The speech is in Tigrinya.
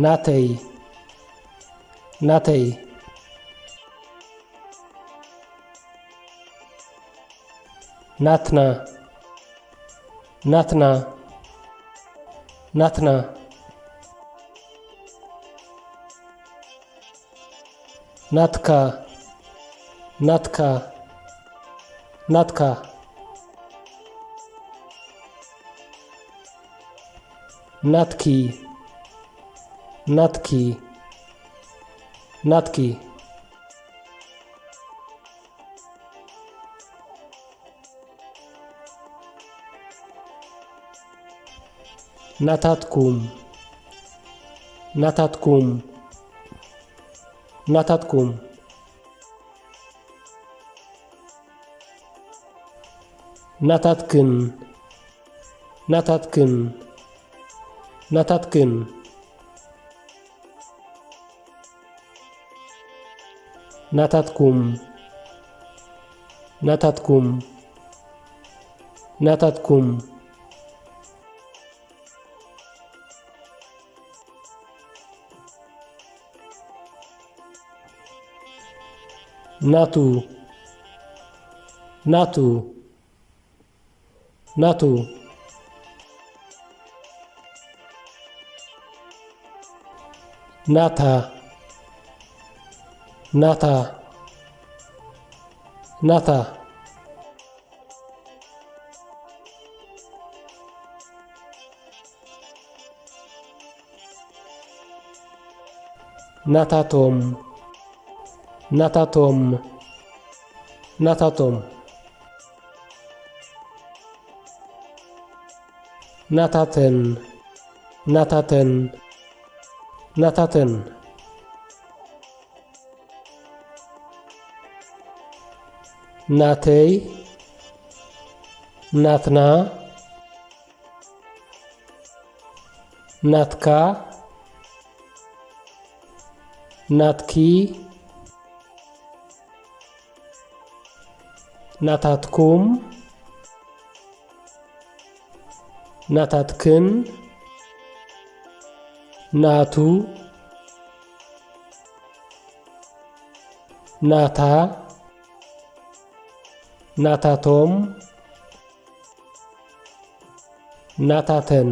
ናተይ፣ ናተይ። ናትና፣ ናትና፣ ናትና። ናትካ፣ ናትካ፣ ናትካ። ናትኪ፣ ናትኪ፣ ናትኪ። ናታትኩም፣ ናታትኩም፣ ናታትኩም። ናታትክን፣ ናታትክን፣ ናታትክን። ናታትኩም፣ ናታትኩም፣ ናታትኩም። ናቱ፣ ናቱ፣ ናቱ። ናታ፣ ናታ፣ ናታ። ናታቶም፣ ናታቶም፣ ናታቶም። ናታተን፣ ናታተን፣ ናታተን። ናተይ፣ ናትና፣ ናትካ፣ ናትኪ፣ ናታትኩም፣ ናታትክን፣ ናቱ፣ ናታ፣ ናታቶም፣ ናታተን።